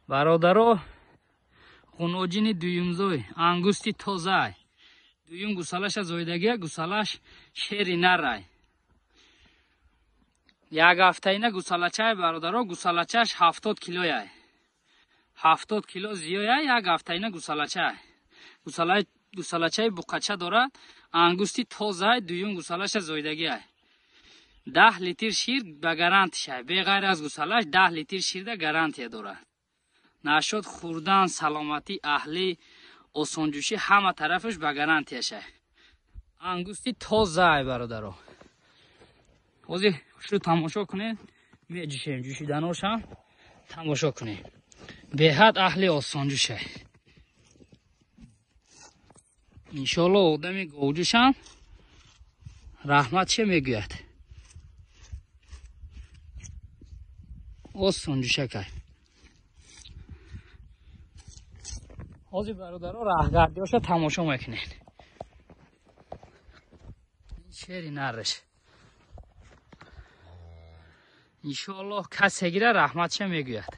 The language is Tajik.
Бародаро, ғуноҷини дуюмзой, ангусти тозай. Дуюм гусалаша зоидагия, гусалаш шери нарай. Як ҳафтаина гусалачай, бародаро, гусалачаш 70 килояй. 70 кило зиёяй, як ҳафтаина гусалачай. Гусалачаи буқача дорад, ангусти тозай, дуюм гусалаша зоидагиай. 10 литр шир ба гарантишай. Беғайр аз гусалаш 10 литр ширда гарантия дорад. Нашод хӯрдан, саломатӣ, аҳлӣ, осонҷӯшӣ ҳама тарафаш ба гарантияшай. Ангусти тозай, бародаро. Ҳозир хушрӯ тамошо кунед, меҷӯшем, ҷӯшиданошам тамошо кунед. Беҳад аҳли осонҷӯшай. Иншоалло одами говҷӯшам раҳмат че мегӯяд. Осонҷӯшакай. Ҳозир, бародаро, раҳгардиёша тамошо мекунед. Шери нараш. Иншоаллоҳ касе гира раҳматша мегӯяд.